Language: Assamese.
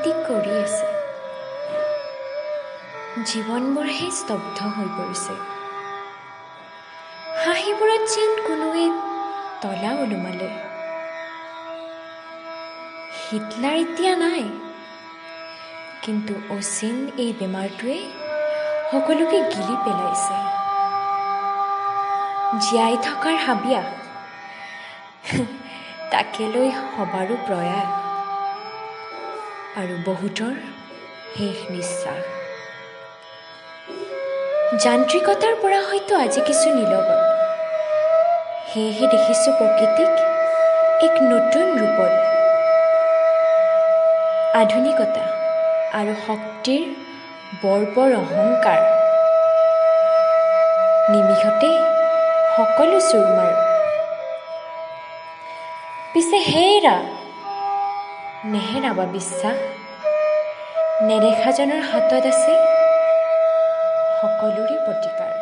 খেতি কৰি আছে। জীৱনবোৰহে স্তব্ধ হৈ পৰিছে। হাঁহিবোৰত যেন কোনোৱে তলা ওলোমালে। হিটলাৰ এতিয়া নাই, কিন্তু অচিন এই বেমাৰটোৱে সকলোকে গিলি পেলাইছে। জীয়াই থকাৰ হাবিয়াস, তাকে লৈ সবাৰো প্ৰয়াস আৰু বহুতৰ শেষ নিশ্বাস। যান্ত্ৰিকতাৰ পৰা হয়তো আজি কিছু নিলগত, সেয়েহে দেখিছোঁ প্ৰকৃতিক এক নতুন ৰূপত। আধুনিকতা আৰু শক্তিৰ বৰ্বৰ অহংকাৰ নিমিষতে সকলো চুৰমাৰ। পিছে হেৰা, নেহেৰাবা বিশ্বাস, নেদেখাজনৰ হাতত আছে সকলোৰে প্ৰতিকাৰ।